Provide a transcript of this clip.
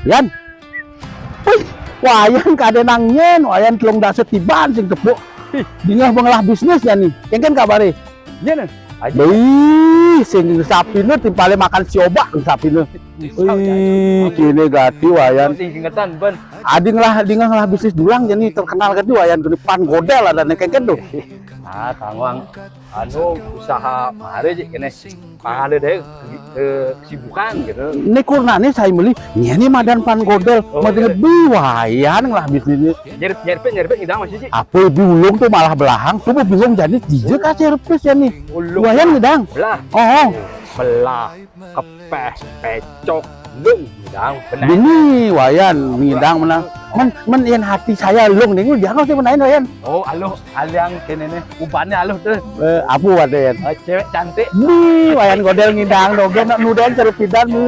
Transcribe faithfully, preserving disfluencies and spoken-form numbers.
Yan. Wih, Wayan kadén nang nyén, Wayan telung dasa tiban sing tepuk. Dingeh ngelah bisnis ya nih. Kéngkén kabaré? Iya nih. Ih, sing sapina timpalé makan siobak sapina. Ih, kéné gati Wayan. Sing ingetan ben. Adi ngelah, dingeh ngelah bisnis dulang jani terkenal gati Wayan kéné pan godél adané kéngkén to. Ah, tangguang anu usaha maré jik kéné. Pahala deh ke-, kesibukan gitu. Né kurnané saé meli, nyén madan pan godél, oh, madan iya. Bi Wayan ngelah bisnisné. Nyerip-nyerip, nyerip ngidang masih sih. Apa bi ulung to malah belahang, to bingung jani dija ka servis ya nih. Ulung. Wayan ngidang. Belah. Oh. Belah, kepéh, pécok, lung ngidang, benang. Bini Wayan ngidang menang. Men, men yén hati saya lung nih, jangan sih menain Wayan. Oh, aluh, aliang kéné nih, ubané aluh tuh. Eh, apa waden? Eh, cewek cantik. Nih, Wayan godél ngidang dogén, nak nudain cerupidan nih.